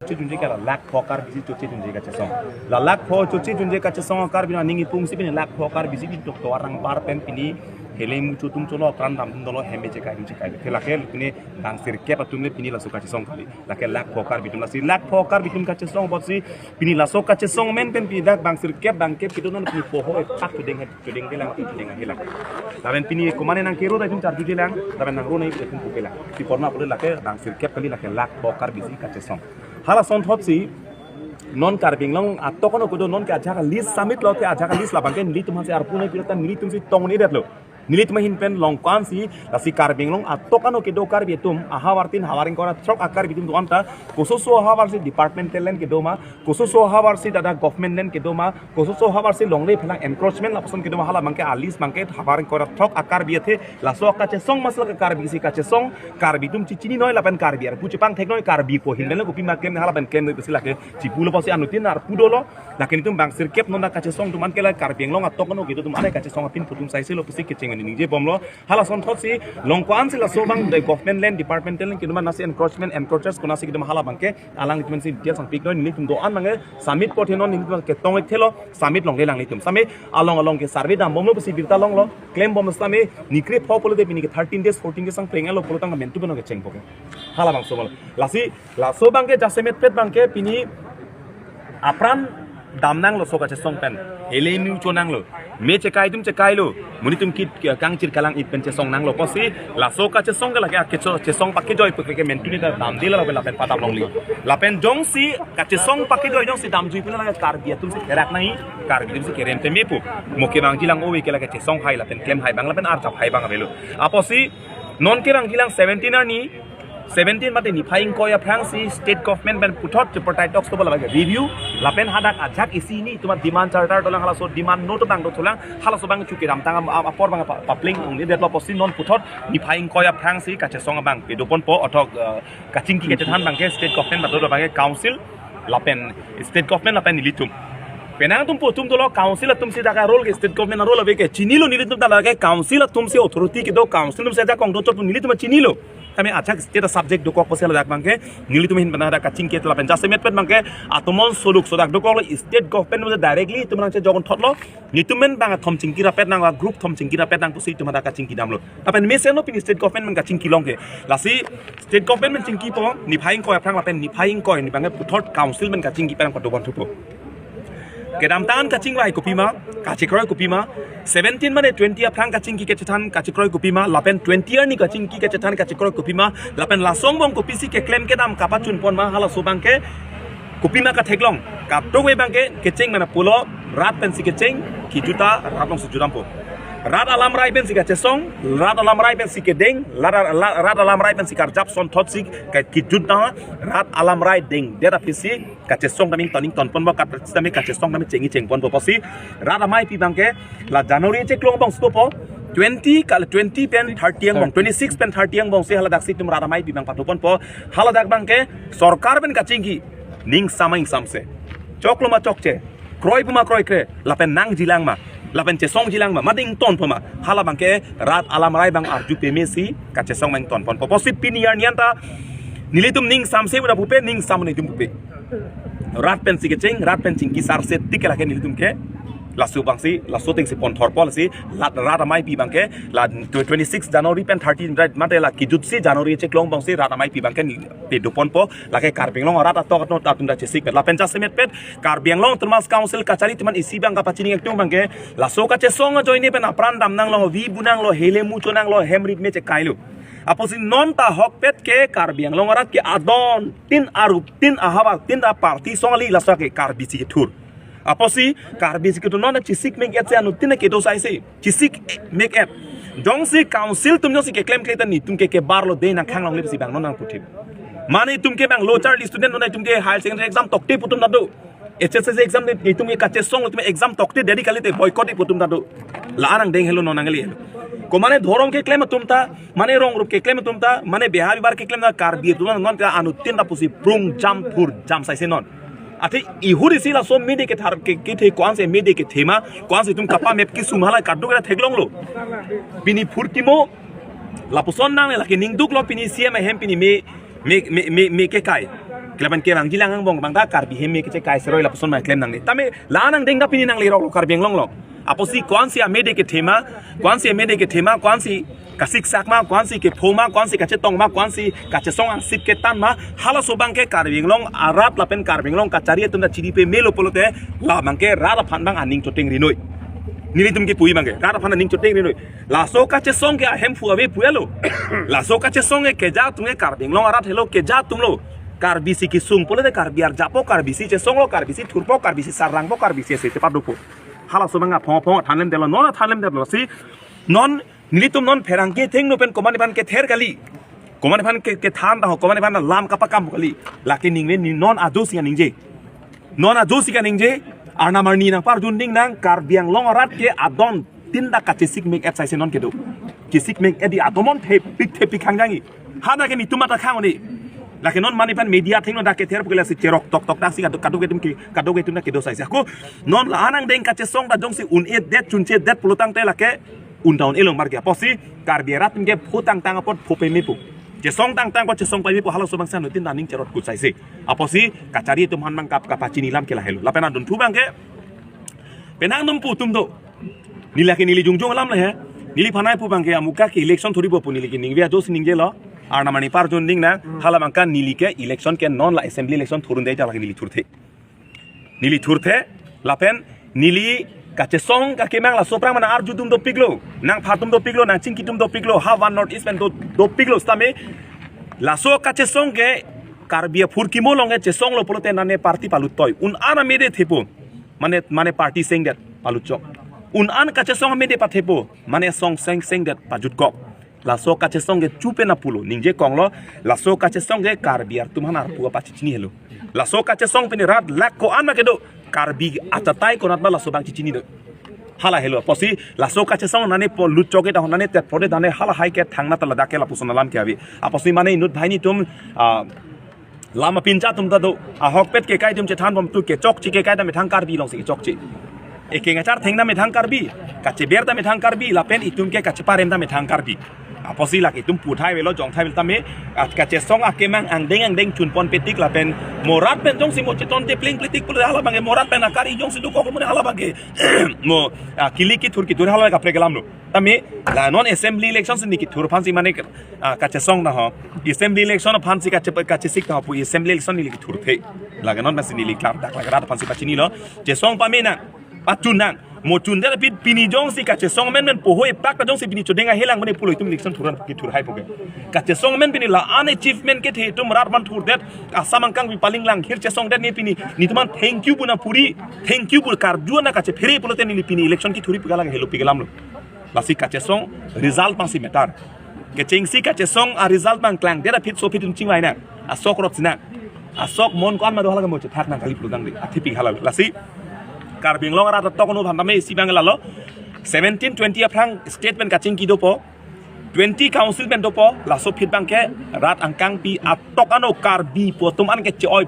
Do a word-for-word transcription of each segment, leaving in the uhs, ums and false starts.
Chojunje ke la lakh pho Karbi si chojunje kachesong. La lakh pho chojunje kachesong Karbi aning ipung si pini lakh pho Karbi si pini tok tovar nangbar pen pini hele mucho tum cholo, apran dam tum dolo, hem me chekai tum chekai. Ke lake pini bang sirkep atum le pini laso kachesong kali. Lake lakh pho Karbi atum, lasi lakh pho Karbi atum kachesong apotsi pini laso kachesong amen pen pini dak bang sirkep bang kep kedo non pini poho epak chudeng hai chudeng kelang chudeng hai lang. Lapen pini komane nang kero ta itum charjujelang, lapen nang ro nai itum pukelang. Si porna pule lake bang sirkep kali, lake lakh pho Karbi si kachesong. Hala asonthotsi non Karbi Anglong atok ano kedo non ke ajak list submit lo, ke ajak list labang ke nelitum hansi arpu nai pira ta nelitum si tong ni det lo. Nelitum ahin pen long ko-an si, lasi Karbi Anglong atok ano kedo Karbi atum, ahavar tin havar ingkoi ra throk a-Karbi atum do-an ta, kososo ahavar si departmental land kedo ma, kososo ahavar si dak government land kedo ma, kososo ahavar si longle phelang encroachment lapuson kedo ma, hala abang ke a-list abang ke havar ingkoi ra throk a-Karbi athe, laso kachesong masla ke Karbi si kachesong, Karbi atum chechini noi lapen Karbi arpu chepangthek noi, Karbi ko ahin pen lo kopi ma klem, hala pen klem noi pusi lake chipu lo pusi anuttin arpu dolo. Lake nelitum bang sirkep non dak kachesong atum an ke la Karbi Anglong atok ano kedo atum an kachesong apin putum saise lo pusi kecheng ningje bomlo. Hala asonthotsi long ko-an si laso abang the government land, departmental land kedo ma, nasi encroachment, encroachers konasi kedo ma, hala abang ke alanglitum si details nangpik noi, nelitum do-an abang ke submit po the non, nelitum ketong ik thelo, submit longlelang nelitum. Same along along ke survey dam bomlo pusi birta longlo, klem bom same nikre pho pulote pini ke thirteen days, fourteen days ang preng alo pulo tang mentu beno kecheng po ke. Hala abang so mal. Lasi laso abang ke jasemet pet abang ke pini apran dam nanglo laso kachesong pen. Hele mucho nanglo. Me chekai tum chekai lo. Monit atum kit kangchir kalang ik pen chesong nanglo. Apotsi laso kachesong ke lake akecho chesong pakejoi pu ke mentu ni ta damde la lapen lapen padam longli. Lapen jongsi kachesong pakejoi jongsi damjui pula lake Karbi atum si kerak nai, Karbi atum si kerem teme pu. Mo kevangjilang ove ke lake chesong hai lapen klem hai abang lapen arjap hai abang avelo. Apotsi non kevangjilang seventeen arni, seventeen mate niphai ingkoi aphrang si state government pen puthot tripartite talks to bola review, lapen hadak ajak isi ni tuma demand charter dolang, halaso demand note abang dothulang, halaso abang chuke damtang am, am, apor abang pa, papling ong ni det lo. Apotsi non puthot niphai ingkoi aphrang si kachesong abang kedo ponpo, othok, eh, kachingki kachethan abang ke state government bato abang ke council lapen state government lapen nelitum. Penang atum pu atum dolo, council atum si dak a-role ke state government a-role ave ke chinilo, nelitum ta lake council atum si authority kedo, council atum si ajakong dochot pu nelitum chinilo. Kami ajak state a-subject dokok apotsi ladak abang ke nelitum ahin pen hadak kachingki lapen jasemet pet abang ke atomon soluk sodak dokoklo, state government atum directly itum nangchejok thotlo. Nelitum men abang athom chingki rapet nang, a-group athom chingki rapet nang pusi itum hadak kachingki damlo. Lapen mesen lo pini state government abang kachingki long ke. Lasi state government pen chingkipo, niphai ingkoi aphrang lapen niphai ingkoi ni abang ke puthot council pen kachingki pen padobon thupo. Kedamtang kachingvai kopima, kachekroi kopima, seventeen mane twenty aphrang kachingki kachethan kachekroi kopima, lapen twenty arni kachingki kachethan kachekroi kopima, lapen laso angbong kopisi keklem kedam kapachun pon ma, halaso abang ke kopima katheklong. Kadokave abang ke kecheng mana pulo, rat pensi kecheng, kejut ta rat alongsi jutdampo. Rat alamrai pensi kachesong, rat alamrai pensi kedeng, rat, rat, rat alamrai pensi karjap asonthotsi ke, kejut ta rat alamrai dengdet aphisi kachesong daming toning ton ponpo, kat sitame kachesong daming chengji cheng ponpo. Apotsi rat ameipi abang ke la January cheklong angbong stopo, twenty kal twenty pen thirty angbong, twenty-six pen thirty angbong si haladak si itum rat ameipi abang pado ponpo. Haladak abang ke sorkar pen kachingki, ning samai samse, choklo ma chokche, kroi pu ma kroikre, lapen nangjilang ma, lapen chesongjilang ma, mate ingtonpo ma, hala abang ke rat alamrai abang arju peme si kachesong abang ington ponpo. Apotsi pini arni anta nelitum ning samse uda pupe, ning sam nelitum pupe. Rat pensi kecheng, rat pen chingki sarse tik lake nelitum ke. Laso abang si, laso atengsi ponthorpo, lasi rat, rat ameipi abang ke la twenty-six January pen thirty, right, mate la kejut si January cheklong angbong si rat ameipi abang ke pado ponpo, lake Karbi Anglong arat atok atum ta chesik pet. Lapen jasemet pet Karbi Anglong Autonomous Council kachari atum an isi abang kapachini atum abang ke laso kachesong ajoine pen apran dam nanglo, vi bu nanglo, hele mucho nanglo, hem rit me chekailo. Apotsi non ta ahokpet ke Karbi Anglong arat ke adon tin arup tin ahavar tin a-party song kali, laso ke Karbi si kethur. Apotsi Karbi si kethur non chesik mek et si anuttin kedo saise. Chesik mek et. Jongsi council atum jongsi keklem kle ta nelitum ke kebarlo de nangkhanglongle pusi abang non nangputhip. Mane itum ke abang low charge student, non itum ke higher secondary exam tokte pu atum ta do. H S S C exam de itum ke kachesong, itum exam tokte dedi kalite boycott pu atum ta do. La-an angdeng helo non nangle helo. Komane dhorom keklem atum ta, mane rong rup keklem atum ta, mane behar bibar keklem ta, Karbi atum non ta anuttin ta pusi prung jam phur jam saise non. Athe ihur isi laso mede kethar ke, kethe ko-ansi mede kethema, ko-ansi itum kapamep kesung hala kadokave theklonglo. Pini phurkimo, lapuson nangle, lake ningduklo pini C M ahem pini me, me, me, me, me kekai. Kelaban kevangji lang angbong bang ta Karbi hem me kechekai seroi lapuson ma klem nangne. Tame la-an angdeng ta pini nanglerok lo Karbi Anglong lo. Apotsi ko-ansi amede kethema, ko-ansi amede kethema, ko-ansi kasiksak ma, ko-ansi kepho ma, ko-ansi kachetong ma, ko-ansi kachesong angsip ketan ma, halaso abang ke Karbi Anglong arat lapen Karbi Anglong kachari atum ta chiri pamelo pulote, labang ke rat aphan abang aning choteng rinoi. Nelitum kepu abang ke, rat aphan aning choteng rinoi. Laso kachesong ke ahemphu ave pu-elo. Laso kachesong ke keja atum ke Karbi Anglong arat helo, keja atum lo. Karbisi kesung pulote Karbi arjappo, Karbisi chesonglo, Karbisi thurpo, Karbisi sarangpo, Karbisi ase chepadukpo. Halaso abang aphong aphong thanlemdetlo, non thanlemdetlo si. Non nelitum non pherangke thengno pen komatne aphan kether kali. Komatne aphan ke, kethan ta ho, komatne aphan lam kapakam kali. Lake ningve, ne non ajosi kaningje. Non ajosi kaningje, arnam arni nangparjun ding nang, Karbi Anglong arat ke adon tin ta kachesik mek et saise non kedo. Chesik mek et di atomon thepik thepik hangjangji. Hana ke netum ata khang oni. Lake non mani aphan media thengno ta kether pu ke lasi cherok tok tok ta si kaduk kaduk atum ke, kaduk atum ta kedo saise. Ako non la-an angdeng kachesong ta jongsi un-edet chunchedet pulotangte lake un ta un-e longmar ke. Apotsi Karbi arat ke pho tangtang apot pho pamepo, chesong tangtang apot chesong pamepo, halaso abang si anuttin ta aning cherot kut saise. Apotsi kachari atum aphan abang kap kapachini alam ke lahelo. Lapen adunthu abang ke penang num pu atum do. Neli lake neli jongjong alam le he. Neliphan nangpu abang ke amuka ke election thoripo pu neli ke ningve ajosi ningjelo. Arnam arni parjun ding nang, hala abang ke neli ke election ke non la assembly election thurunde ja lake neli thurthe. Neli thurthe, lapen neli kachesong kakemang laso aphrang ma nang arju atum dopiklo, nangpha atum dopiklo, nangchingki atum dopiklo, ha van North East pen do, dopiklo sitame. Laso kachesong ke Karbi aphurkimo along ke chesonglo pulote nane party palut toi. Un-an amede thepo. Mane, mane party sengdet palutchok. Un-an kachesong amede pathepo. Mane song seng sengdet pajutkok. Laso kachesong ke chupe na pulo, ningje konglo, laso kachesong ke Karbi atum aphan arpu apachechini helo. Laso kachesong pini rat lak ko-an ma kedo, Karbi achatai konat ma laso abang chechini do. Hala helo, apotsi laso kachesong nane po lutchok ke ta nane tet pode nane hala hai ke thangna ta ladak ke lapuson alam ke ave. Apotsi mane inut banghini atum, ah, lam apincha atum ta do, ahokpet kekai atum chethanbom tu kechokche kekai ta methang Karbi alongsi kechokche. Ekeng achar thengna methang Karbi, kacheber ta methang Karbi, lapen itum ke kacheparem ta methang Karbi. Apotsi lake itum puthai avelo, jongthai avel tame, ah, kachesong akemang angdeng angdeng chunpon petik lapen mo rat pen jongsi mo chetonte plengpletik pule hala abang ke, mo rat pen akari jongsi dokok mo hala abang ke mo, ah, kili kithur kithur hala kaprek alam lo. Tame la non assembly election si neli kethur aphansi mane, ah, kachesong na ho. Assembly election aphansi kache, kachesik na ho pu assembly election neli kethurthe. Lake non masi neli klar dak lake rat aphansi pachinilo. Chesong pame nang, pachun nang. Mo chundet aphi pini jongsi kachesong amen pen poho epak ta jongsi pini chodeng ahelang mane pulo itum election thuran kethur hai poke. Kachesong amen pini la-an achievement kethe itum rat aphan thurdet, Assam angkang pi paling lang hir chesongdet ne pini netum aphan thank you pu nangpuri, thank you pu karju na kachephere pulote neli pini election kethurji pu ke lake helo pi ke alam lo. Lasi kachesong result aphansi matter. Kechengsi kachesong a result abang klangdet aphi so aphi itum chingvai nang. Asok rot si nang. Asok mon ko-an ma do hala ke mo chethak nang kali pulotangte. Athepi hala. Lasi Karbi Anglong arat atok no aphan tame isi abang lalo. Seventeen twenty aphrang state pen kachingki dopo. Twenty council pen dopo, laso aphi abang ke rat angkang pi atok ano Karbi pu atum an ke che-oi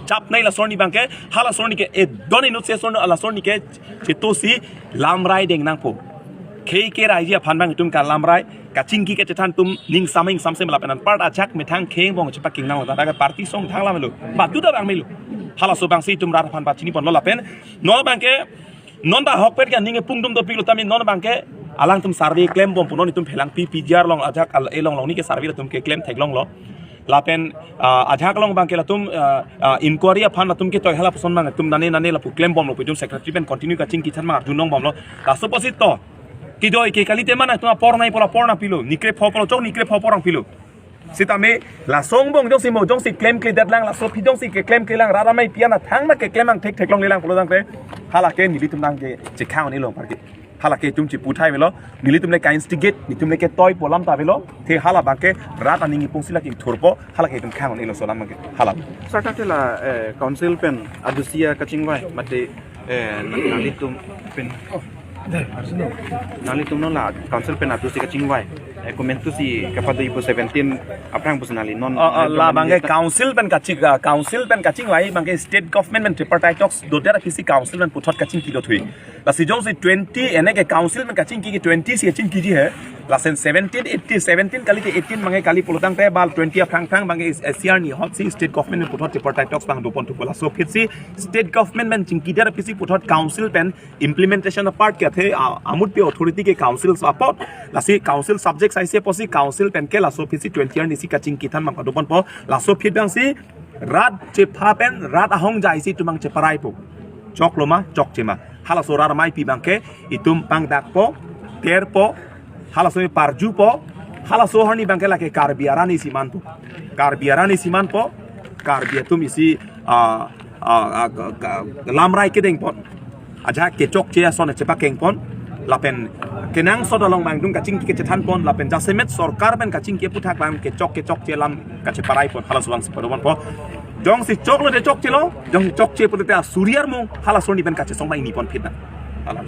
japnei laso arni abang ke, hala laso arni ke edon inut se laso arni, laso arni ke chetosi lamrai deng nangpo. Khei ke raiji aphan abang itum kalamrai, kachingki kachethan atum ning sameng samsem lapen anpar ajak methang khei angbong chepaking nang ta ke party song thang lamelo. Badu ta abang melo. Halaso abangsi itum rat aphan pachiniponlo lapen non abang ke non ta ahokpet ke aning epung atum dopiklo tame non abang ke alangtum survey klembom pu non itum phelang pi P G R along ajak al elong along ni ke survey atum keklem theklonglo. Lapen, ah, ajak along abang ke latum, ah, ah, inquiry aphan latum ketoi hala puson abang atum nane nane lapu klembomlo pu itum secretary pen continue kachingki chan abang arjunongbomlo. Laso apotsi to. Kidoi ke kalite mana atum apor nai pola apor nangpilo. Ni krepho polo chok ni krepho apor nangpilo. Sitame laso angbong jongsi mo jongsi klemkledet lang, laso aphi jongsi keklemkle lang, rat amei pi an athang na keklem angthek theklonglelang pulotangte, hala ke nelitum abang ke chekhang un-elo parke. Hala ke itum cheputhai avelo, nelitum le ka-instigate, nelitum le ketoi pu alam ta avelo, te hala abang ke rat aning ipungsi lake thurpo, hala ke itum khang un-elo laso alam abang ke. Hala. Saka te la, eh, council pen adusia kachingvai, mate, eh, nanglitum pen, nanglitum non la council pen adusia kachingvai. Ekomento si kapado ipo seventeen aphrang pusi nangli non, oh, oh, la abangke council pen kaching, ah, council pen kachingvai abangke state government pen tripartite talks dodet aphisi council pen puthot kachingki dothui. Lasi jongsi twenty ene ke council pen kachingki ke twenty si kachingkiji he. Lason seventeen, eighteen, seventeen kali ke eighteen abangke kali pulotangte bal twenty aphrang aphrang abangke S C R ni hot si state government pen puthot tripartite talks abang doponthupo. Laso aphisi state government pen chingkidet aphisi puthot council pen implementation apart ke athe, ah, amut pi authority ke council apot. Lasi council subject aisi apotsi council pen ke laso aphisi twenty arni si kachingki than abang padoponpo. Laso aphi abangsi rat chepha pen rat ahongjai si itum abang cheparaipo. Choklo ma, chokche ma. Halaso rat ameipi abangke itum pangdakpo, terpo, halaso parjupo, halaso arni abangke lake Karbi arat isi manpo. Karbi arat isi manpo, Karbi atum isi, ah, ah, ah, ga- ga- lamrai kedengpon. Ajahak kechokche ason chepakengpon. Lapen kenangsot along abang itum kachingki kachethanpon. Lapen jasemet sorkar pen kachingki aputhak abang kechok kechokche alam kacheparaipon. Halaso abangsi padoponpo. Jongsi choklo te chokchelo, jongsi chokche pulote asuri armung, halaso arni pen kachesong abang inipon phit nang. Hala.